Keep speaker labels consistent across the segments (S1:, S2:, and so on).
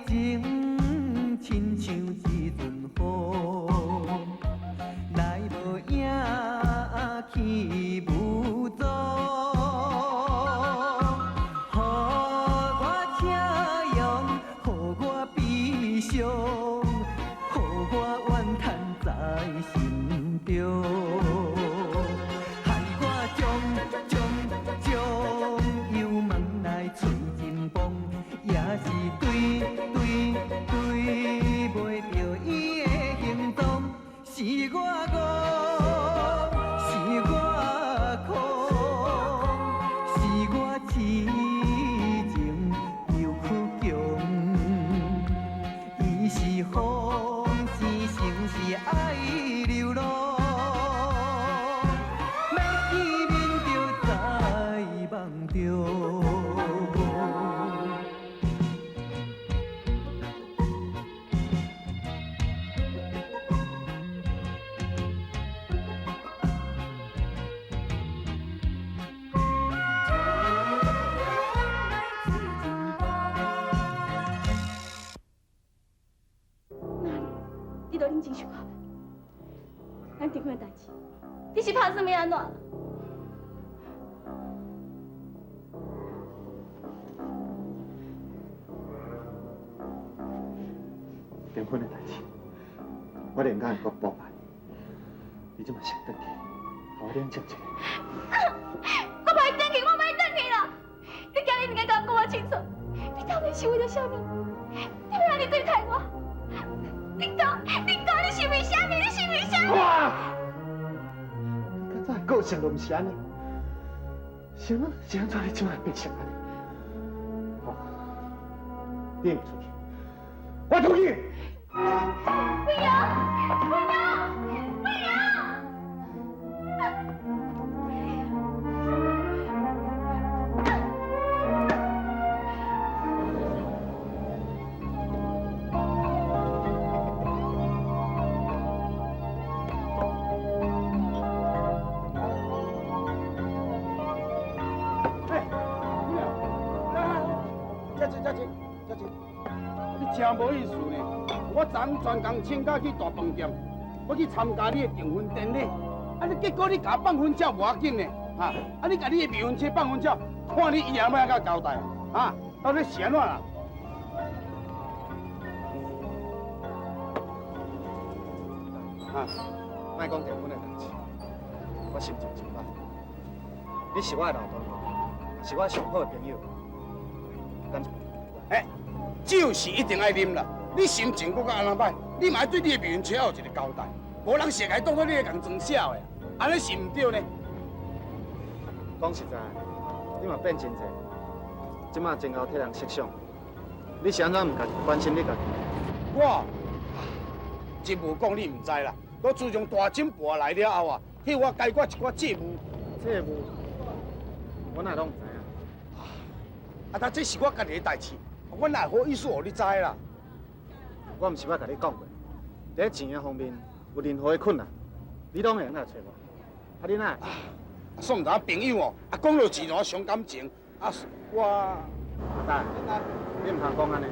S1: 情親像一陣風，來無影去無蹤。予我車用，予我悲傷，予我怨嘆在心中。害我將將將油門來吹真風，也是對對對袂著伊的行蹤，是我戇，是我空，是我痴情又倔強。伊是風，是情是愛流浪，欲見面就在夢中。
S2: 那你都冷靜想看覓，咱訂婚的代誌，你是拍算欲按怎？
S3: 訂婚的代誌，我連工會閣補辦。你這馬先轉去，予我冷靜一下。
S2: 我袂轉去，我袂轉去啦！你今日毋該共我講清楚，你到底是為著啥物？你欲按呢對待我？你講，你講，你是為啥物？你是為啥物？
S3: 哇！你較早的個性就毋是按呢，是按怎是按怎你這馬會變成按呢？好，你毋出去，我出去。
S2: 不要，不要，不要！
S4: 哎，姑娘，來來，這坐這坐這坐，你真無意思呢。我昨昏專工請假去大飯店，我去參加你的訂婚典禮，啊，你結果你共我放婚照無要緊呢，哈，啊，你共你的未婚妻放婚照，看你以後欲按怎交代，啊，到底是按怎啦？
S3: 啊，莫講訂婚的代誌，我心情真歹。你是我的老同學，是我上好的朋友，咱一
S4: 欸，酒是一定愛啉啦。你心情閣較按怎歹，你嘛愛對你的未婚妻有一個交代，無人會共當做你會共裝痟的，按呢是毋對呢。
S3: 講實在，你嘛變真濟，這馬真𠢕替人設想，你是按怎毋家己關心你家己？
S4: 我，真無講你毋知啦。我自從大井盤來了後啊，替我解決一寡債務。
S3: 債務，我哪會攏毋知影？
S4: 啊，但這是我家己的代誌，我哪會好意思予你知啦？
S3: 我毋是捌共你講過，佇錢的方面有任何的困難，你攏會用來揣我。啊，你哪會？
S4: 啊，算毋知朋友哦，啊，講到錢就傷感情，啊，我
S3: 阿達，你毋通講按呢，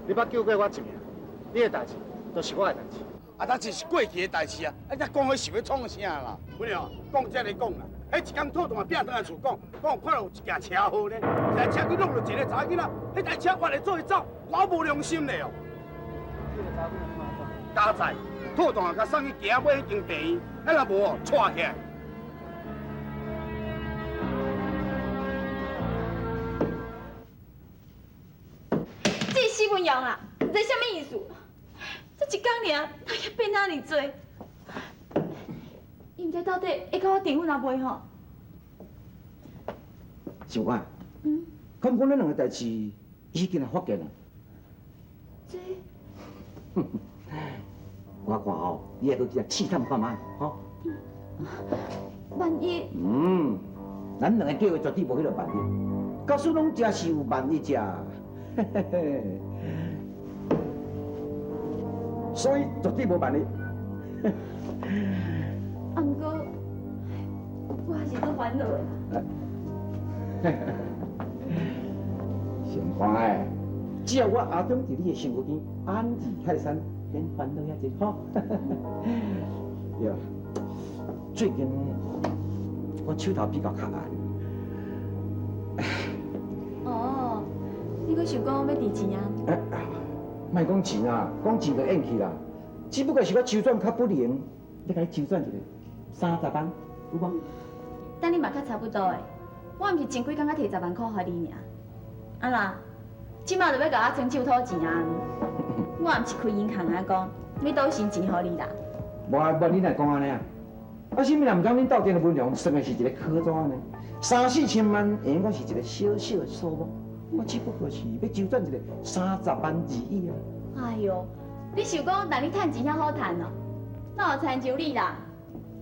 S3: 你捌救過我一命，你的代誌就是我的代誌。
S4: 啊，但這是過去的代誌啊！啊，你講彼是欲創啥啦？姑娘，講這咧講啦，彼一工套大餅轉來厝講，講看到有一件車禍咧，一台車去挵著一个查某囡仔，彼台車原來做伊走，我無良心咧哦！加載，套大共送去墘仔尾彼間病院，啊若無哦，掣起來。
S2: 這死文陽啊，毋知啥物意思？這一工爾，哪會變遐爾濟？伊毋知到底會共我訂婚抑袂吼？
S5: 小婉，敢講咱兩个代誌已經來發現啦？
S2: 這，
S5: 我看吼，你愛閣去試探看覓，吼。
S2: 萬一？
S5: 嗯，咱兩个計劃絕對無彼个萬一，假使攏真是有萬一者，嘿嘿嘿。所以絕對無萬一。
S2: 啊，毋過我還是足煩惱的。
S5: 心肝的，只要我阿忠佇你的身躯邊，安置泰山，免煩惱遐濟吼。對啦，最近我手頭比較較閒。
S2: 哦，你閣想講欲提錢啊？
S5: 欸，莫講錢啊，講錢就應去啦。只不過是我周轉較不靈，你共伊周轉一下，30萬有無？
S2: 等你嘛較差不多的，我毋是前幾工才提10萬塊予你爾。啊啦，這馬就欲共阿莊手討錢啊！我毋是開銀行啊，講欲倒生錢予你啦。
S5: 無啊，無你哪會講按呢啊？啊，啥物人毋知恁鬥陣的文良算的是一個科怎呢？三四千萬，會用講是一個小小的數目。我只不過是欲周轉一個三十萬而已啊！
S2: 哎喲，你想講人你趁錢遐好趁哦？哪有親像你啦？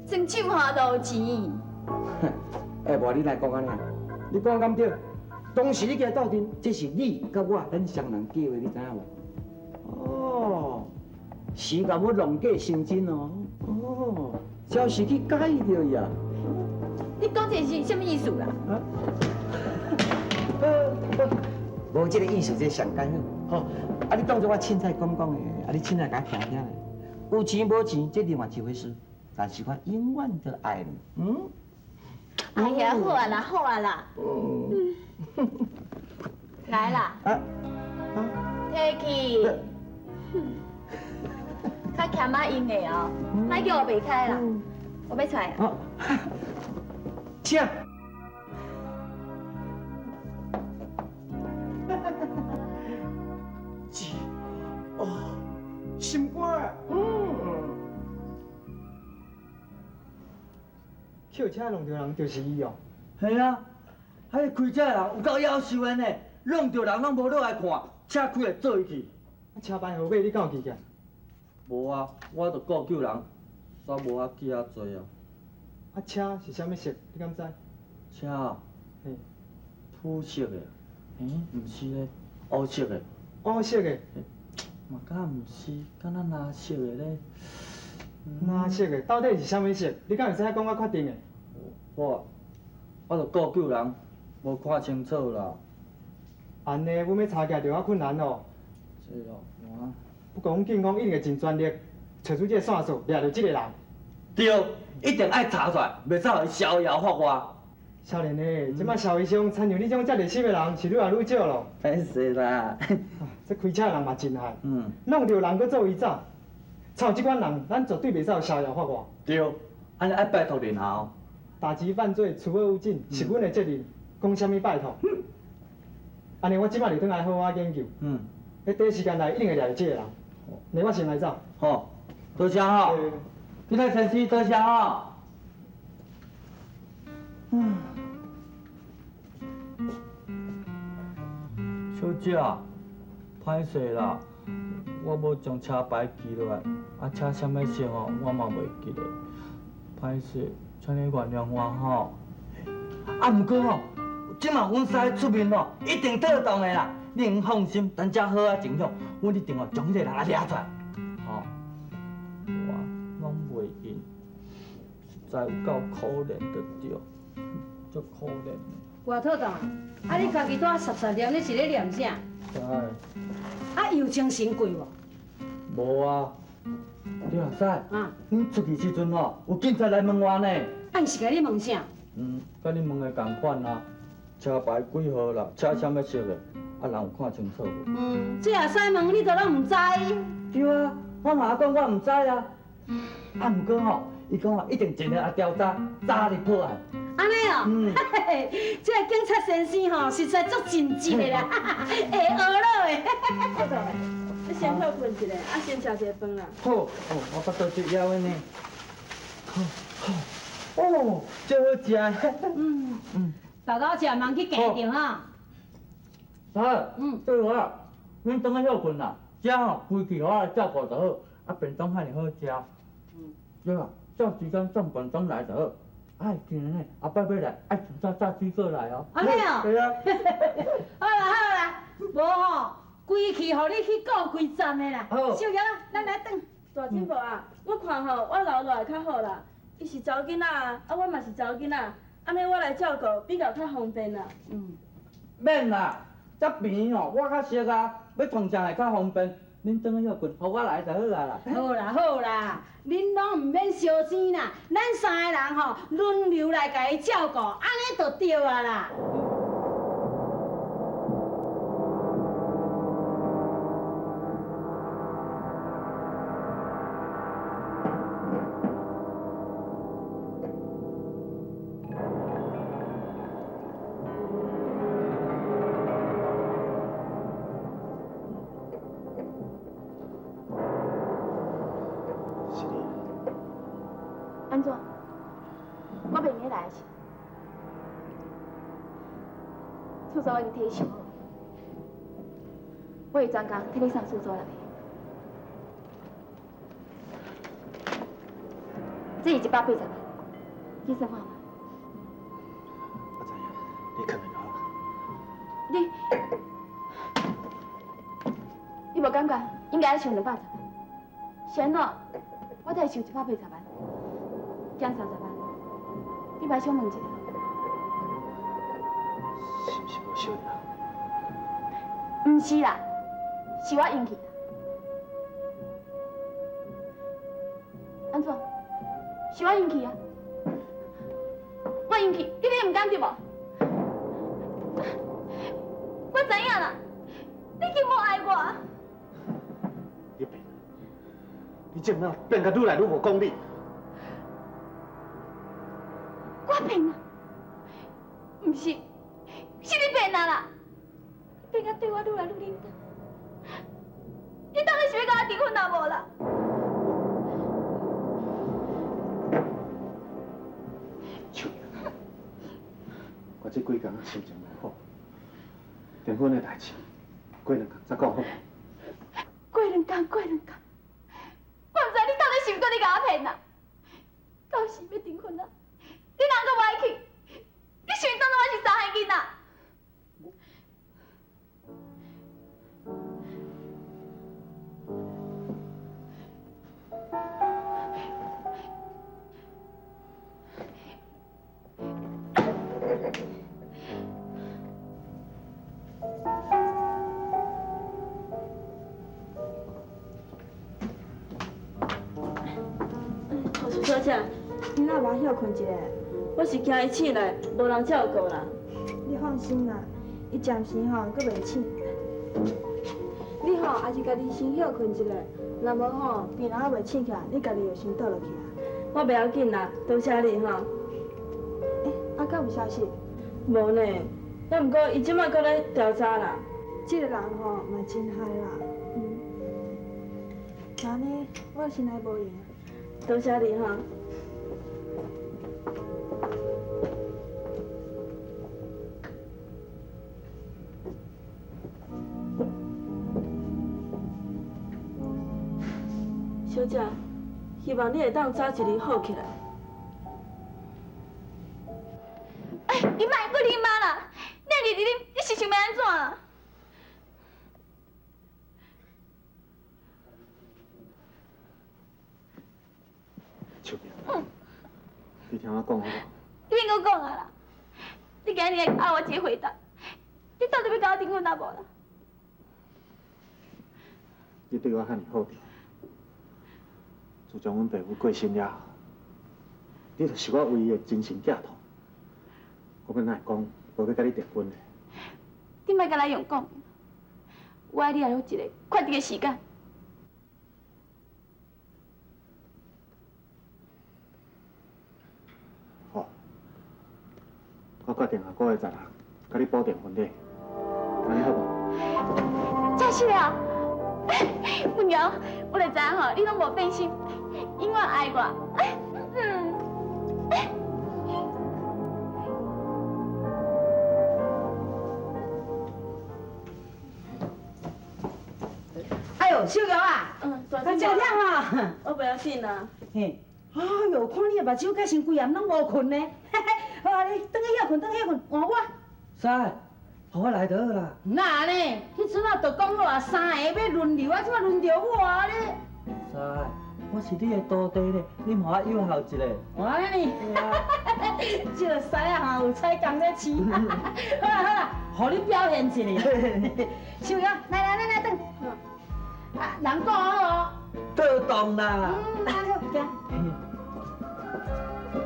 S2: 莊手下都有錢。
S5: 欸，無你哪會講按呢？你講敢對？當時你起來鬥陣，這是你佮我咱雙人計劃，你知影無？哦，是共我弄假成真哦。哦，消息去解著伊啊！
S2: 你講這是啥物意思啦？
S5: 啊？無這個意思，這上簡好。吼，啊，你當作我凊彩講講的，啊，你凊彩共我聽聽。有錢無錢，這另外一回事。但是我永遠都愛你。嗯。
S2: 哎呀，好啊啦，好啊啦。嗯。來啦。
S5: 啊。
S2: 提去。較欠仔用的哦，莫叫我袂開啦，我欲出來。
S5: 好。請。哦，心肝，嗯。
S3: 扣車弄著人就是伊哦。
S6: 嘿啊，彼個開車的人有夠夭壽的呢，弄著人攏無落來看，車開會做伊去。
S3: 啊，車牌號碼你敢有記起來？
S6: 無啊，我著顧救人，煞無法記遐濟啊。
S3: 啊，車是啥物色？你敢知？
S6: 車啊，
S3: 嘿，
S6: 土色的，欸，毋是咧，烏色的。
S3: 烏色的。
S6: 嘛敢毋是，敢若藍色的咧。
S3: 藍色的，到底是啥物色？你敢會使講較確定的？
S6: 我，我著顧救人，無看清楚啦。
S3: 按呢，阮欲查起來就較困難咯。
S6: 是哦，我。
S3: 不過阮警方一定會盡全力，揣出這個線索，掠著這個人。
S6: 對，一定愛查出來，袂使予伊逍遙法外。
S3: 少年的，這擺社會上，親像你這種遮熱心的人是愈來愈少咯。
S6: 歹勢啦。
S3: 這開車的人嘛真害，弄著人閣做伊走，像這款人，咱絕對袂使予逍遙法外。
S6: 對，按呢愛拜託恁啊。
S3: 打擊犯罪，除惡務盡，是阮的責任。講啥物拜託？按呢，我這擺就轉來好好研究。喺短時間內一定會掠著這個人。那我先來走。
S6: 好，多謝哈。你來先生，多謝哈。嗯。小姐，歹勢啦，我無將車牌記落來，啊車啥物色吼，我嘛袂記得。歹勢，請你原諒我吼。啊，毋過吼，這馬阮師出面吼，一定妥當的啦。你通放心，等遮好仔情況，阮一定吼將彼個人啊掠出來。吼，我攏袂用，實在有夠可憐的對，足可憐的。
S7: 外妥當，啊你家己拄仔澀澀念，你是咧念啥？
S6: 哎。
S7: 啊，有精神過無？
S6: 無啊，你阿師，阮出去時陣吼，有警察來問我呢。
S7: 啊，伊是共你問啥？
S6: 嗯，佮你問的仝款啊，車牌幾號啦，車啥物色的，啊人有看清楚無？
S7: 嗯，這也使問，你都攏毋知。
S6: 對啊，我嘛講我毋知啊。啊，毋過吼，伊講啊，一定盡力啊調查，早日破案。
S7: 按呢哦，這個警察先生吼，實在足盡職的啦，會學落的。
S8: 好的，你先歇睏一下，啊，先食一下飯啦。
S6: 好，哦，我腹肚足枵的呢。好，好，哦，這好食。
S7: 嗯嗯，豆豆食，茫去行著哈。
S6: 啊，嗯，對啊，阮轉去歇睏啦，遮吼規氣予我來照顧就好，啊，便當遐爾好食。嗯。對啊，照時間送便當來就好。哎，今年呢，後擺欲來，愛上早炸水果來哦。
S7: 按呢哦。
S6: 對啊。
S7: 好啦好啦，無吼，規氣予你去顧規站的啦。
S6: 好。
S7: 小葉，咱來轉。
S8: 大金婆啊，我看吼，我留落來較好啦。伊是查某囡仔啊，啊我嘛是查某囡仔，按呢我來照顧比較較方便啦。
S7: 嗯。
S6: 免啦，這病院吼，我較熟啊，欲創啥會較方便，恁轉去歇睏，予我來就好啊啦。
S7: 好啦好啦，恁攏毋免相爭啦，咱三個人吼輪流來共伊照顧，按呢就對啊啦。
S3: 是你。
S2: 按怎？我袂用得來是？廁所我已經替你收好，我會專工替你送廁所內。這是180萬，你算看覓？
S3: 我知影，你囥就好。
S2: 你無感覺應該收210萬？是按怎？我才會收180萬，減30萬，你莫想問一下。
S3: 是毋是無小了？
S2: 毋是啦，是我用去啦。按怎？是我用去啊！我用去，你你毋甘對無？我知影啦，你已經無愛我。
S3: 你變，你這馬變甲愈來愈無講理。
S2: 我變啊？毋是，是你變啊啦！你變甲對我愈來愈冷淡。你到底是欲佮我訂婚啊無啦？
S3: 秋萍，我這幾工心情無好，訂婚的代誌，過兩工再講好無？
S2: 過兩工，過兩工，我毋知你到底是毋是閣咧共我騙啦？到時欲訂婚啊，你人閣無愛去，你是毋是當作我是三歲囡仔？
S8: 護士小姐，
S9: 你若無歇睏一下？
S8: 我是驚伊醒來無人照顧啦。
S9: 你放心啦，伊暫時吼閣袂醒。你吼還是家己先歇睏一下，若無吼病人還袂醒起來，你家己就先倒落去啊。
S8: 我袂要緊啦，多謝你吼。
S9: 欸，啊，敢有消息？
S8: 無呢，猶毋過伊這擺閣咧調查啦。
S9: 這個人吼嘛真害啦。嗯。那按呢，我先來無閒。
S8: 多謝你哈。小姐，希望你會當早一日好起來。
S2: 哎，你莫閣啉啊啦！你若日日啉，你是想欲按怎啊？
S3: 秋萍，你聽我講好無？
S2: 你免閣講啊啦！你今日愛我一個回答，你到底欲佮我訂婚啊無啦？
S3: 你對我遐爾好著，自從阮爸母過身了後，你就是我唯一的精神寄託。我欲哪會講無欲佮你訂婚呢？
S2: 你莫閣來用講，我愛你愛予一個決定的時間。
S3: 好，我決定下個月16，佮你補訂婚禮，按呢好無？
S2: 真是啊！文瑤，我就知影吼，你攏無變心，永遠愛我。嗯。
S7: 哎呦，小喬啊，真忝啊！
S8: 我袂要緊啦。
S7: 嘿，哎呦，看你的目睭甲成規暗攏無睏呢。好啊，你轉去歇睏，轉去歇睏，換我。
S5: 師，予我來就好啦。
S7: 哪按呢？彼陣啊，就講好啊，三个欲輪流，啊，這擺輪著我咧。
S5: 師，
S6: 我是你的徒弟咧，你予我诱惑一下。
S7: 我呢？這個師仔吼有彩工咧飼。好啦好啦，予你表現一下。秀玉，來來來來，轉。啊，人顧好哦。
S6: 倒動啦。
S7: 嗯，好，行。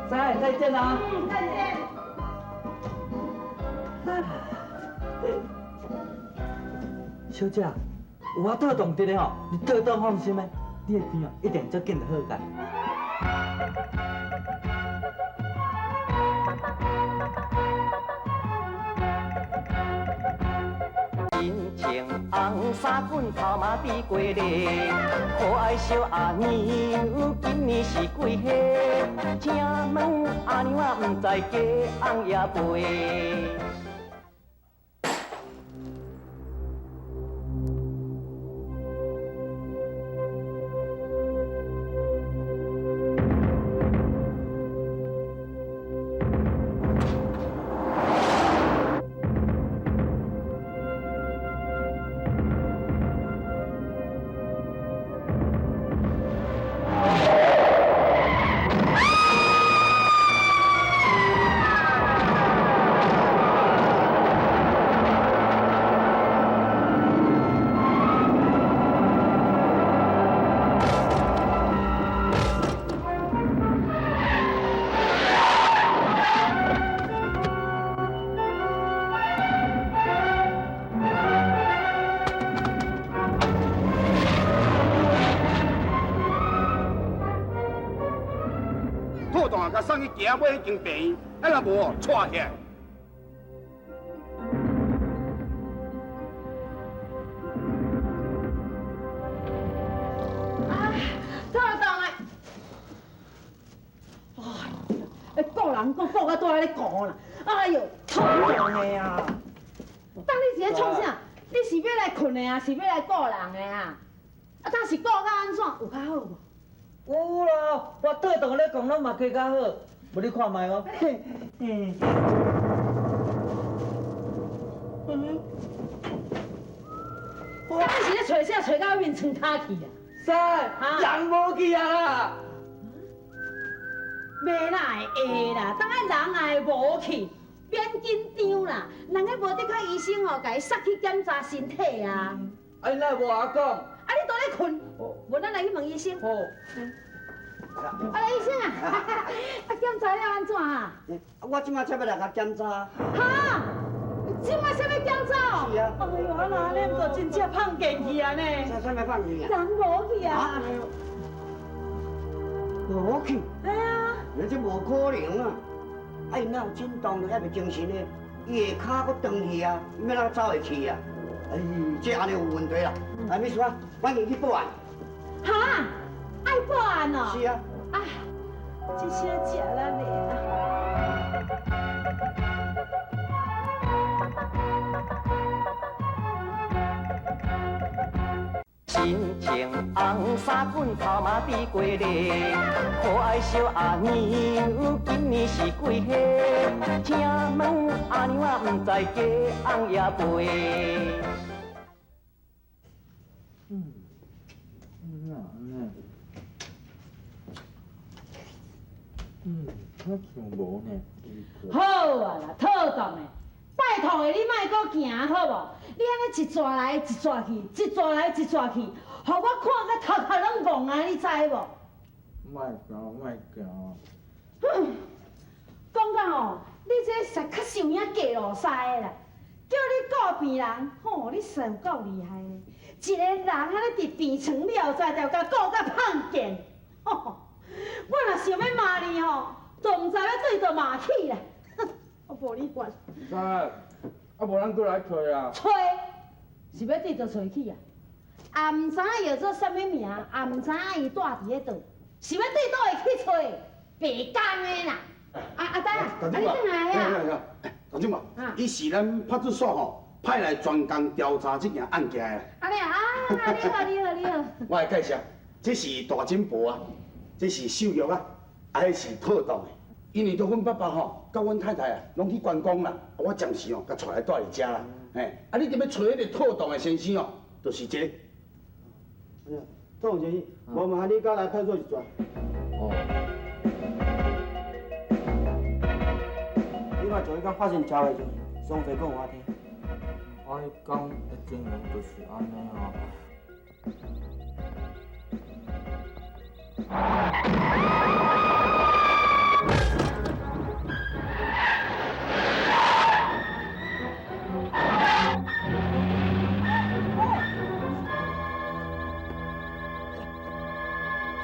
S6: 再再見啦。
S7: 嗯，再見。
S6: 小姐，有我倒動佇咧吼，你倒動放心的，你的病一定足緊就好㗎。
S1: 真情红衫棍头毛滴过咧，可爱小阿娘今年是几岁？请问阿娘啊，毋知鸡翁也袂。
S4: 送去行尾彼间病院，啊若无哦，带起来。
S7: 啊，透动的！哎，顾人顾顾到倒咧顾啦！哎哟，透动的啊！当你是咧创啥？你是欲来睏的啊，是欲来顾人的啊？啊，当是顾甲按怎？有较好无？
S6: 有咯，我倒动咧讲，拢嘛加较好。无你看覓哦。嗯。
S7: 嗯。我是咧揣啥？揣到面床跤去啊？
S6: 师，人无去啊啦！
S7: 袂啦，会啦，当下人也会无去，免紧张啦。人家无得较医生哦，共伊杀去检查身体啊。
S6: 啊，你哪会无共我讲？
S7: 啊，你倒咧睏，无咱来去问医生。
S6: 好。
S7: 啊，医生啊，啊，检查了按怎啊？
S5: 我这马才欲来共检查。
S7: 哈？这马才欲检查？
S5: 是啊。
S7: 哎呦，啊那恁就真正放电去啊呢？
S5: 啥物放电啊？
S7: 人无去啊。
S5: 无去？
S7: 哎啊。
S5: 那这无可能啊！啊，伊若有震动，就犹未精神的，伊下跤阁断去啊，伊欲怎走会去啊？哎，这按呢有问题啦！啊，秘书啊，赶紧去报案。
S7: 哈？爱报案哦？
S5: 是啊。
S7: 啊，这声食力的啊！
S1: 亲像红衫棍头毛滴过咧，可爱小阿娘今年是几岁？请问阿娘啊，毋知鸡翁也袂。
S6: 我像无呢。
S7: 好啊啦，妥当的，拜托的，你莫阁行好无？你按呢一逝来一逝去，一逝来一逝去，予我看甲头壳拢戆啊，你知无？
S6: 莫行，莫行。
S7: 哼，讲到吼，你这实较像影假路师的啦，叫你顾病人，吼，你实有够厉害的。一个人按呢伫病床了在，就共顾甲胖见，吼，我若想欲骂你吼，就毋知欲对佗骂去啦。我无你管。
S4: 师，啊无咱阁来揣啊？
S7: 揣，是欲对佗揣去啊？也毋知影叫做啥物名，也毋知影伊住伫咧佗，是欲对佗会去揣？白工的啦！啊阿丹啊，啊你转来啊？
S4: 大长啊，伊是咱派出所吼派来专工调查这件案件的。
S7: 按呢啊，你好你好你好。
S4: 我来介绍，这是大金婆啊，这是秀玉啊，啊，彼是妥当的。因为都阮爸爸吼，佮阮太太啊，拢去观光啦，我暂时吼，共带来蹛伫遮啦。嘿，啊，你伫欲揣彼个妥当的先生哦，就是这个。
S5: 妥当先生，
S4: 无麻烦你佮来派出所一转。
S6: 哦。
S4: 你看上一工发生车祸时，详细讲予我听。
S6: 我彼工的情形就是按呢啊。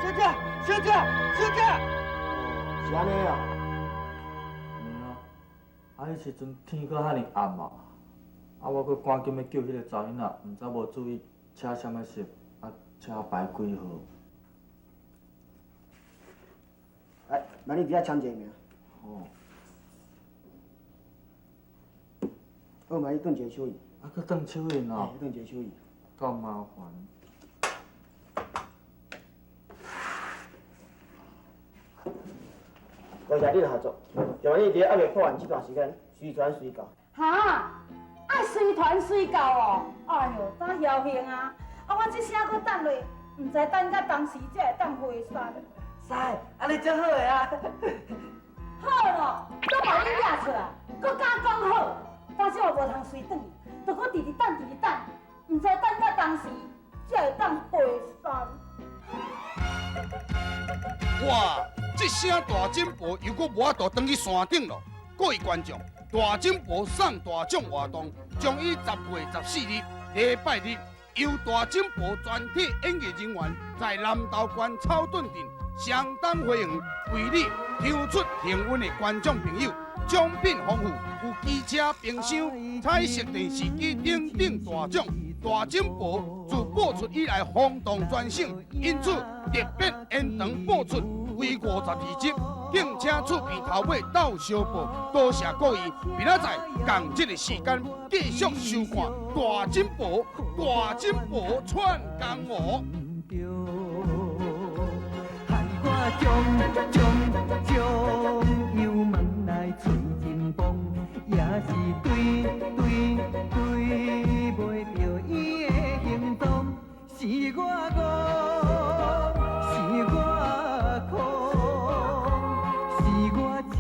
S5: 小姐，小姐，小姐，
S4: 是按呢啊？
S6: 嗯啊，啊，彼时阵天阁遐尔暗啊，啊，我阁赶紧欲救彼个查某囡仔，毋知无注意车啥物色，啊，车牌几号？
S4: 来，那你伫遐签一个名。
S6: 哦。
S4: 好，嘛，你转一个手印。
S6: 啊，阁转手印哦。
S4: 转一个手印。
S6: 够麻烦。
S4: 多谢你的合作，希望你伫犹未破案这段时间，随传随到。
S7: 哈？爱随传随到哦？哎哟，当侥幸啊！啊，我这声阁等落，毋知等到当时才会当回山。
S5: 师，按呢足好的啊！
S7: 好咯，都予你掠出来，阁敢讲好？当时我无通随转去，就阁直直等，直直等，毋知等到当时才会当回山。
S4: 哇！这声大金箔又阁无法度转去山顶咯。各位观众，大金箔送大奖活动将于10月14日礼拜日，由大金箔全体演艺人员在南投县草屯镇双东花园为你抽出幸运的观众朋友，奖品丰富，有机车、冰箱、彩色电视机等等大奖。大金箔自播出以来轰动全省，因此特别延长播出为52集，敬请厝边头尾斗相报，多谢各位，明仔载仝这个时间继续收看大金箔，大金箔串江湖。
S1: 害我将将将油门来吹真崩，也是对对对袂著伊的行踪，是我戆，是我空，是我痴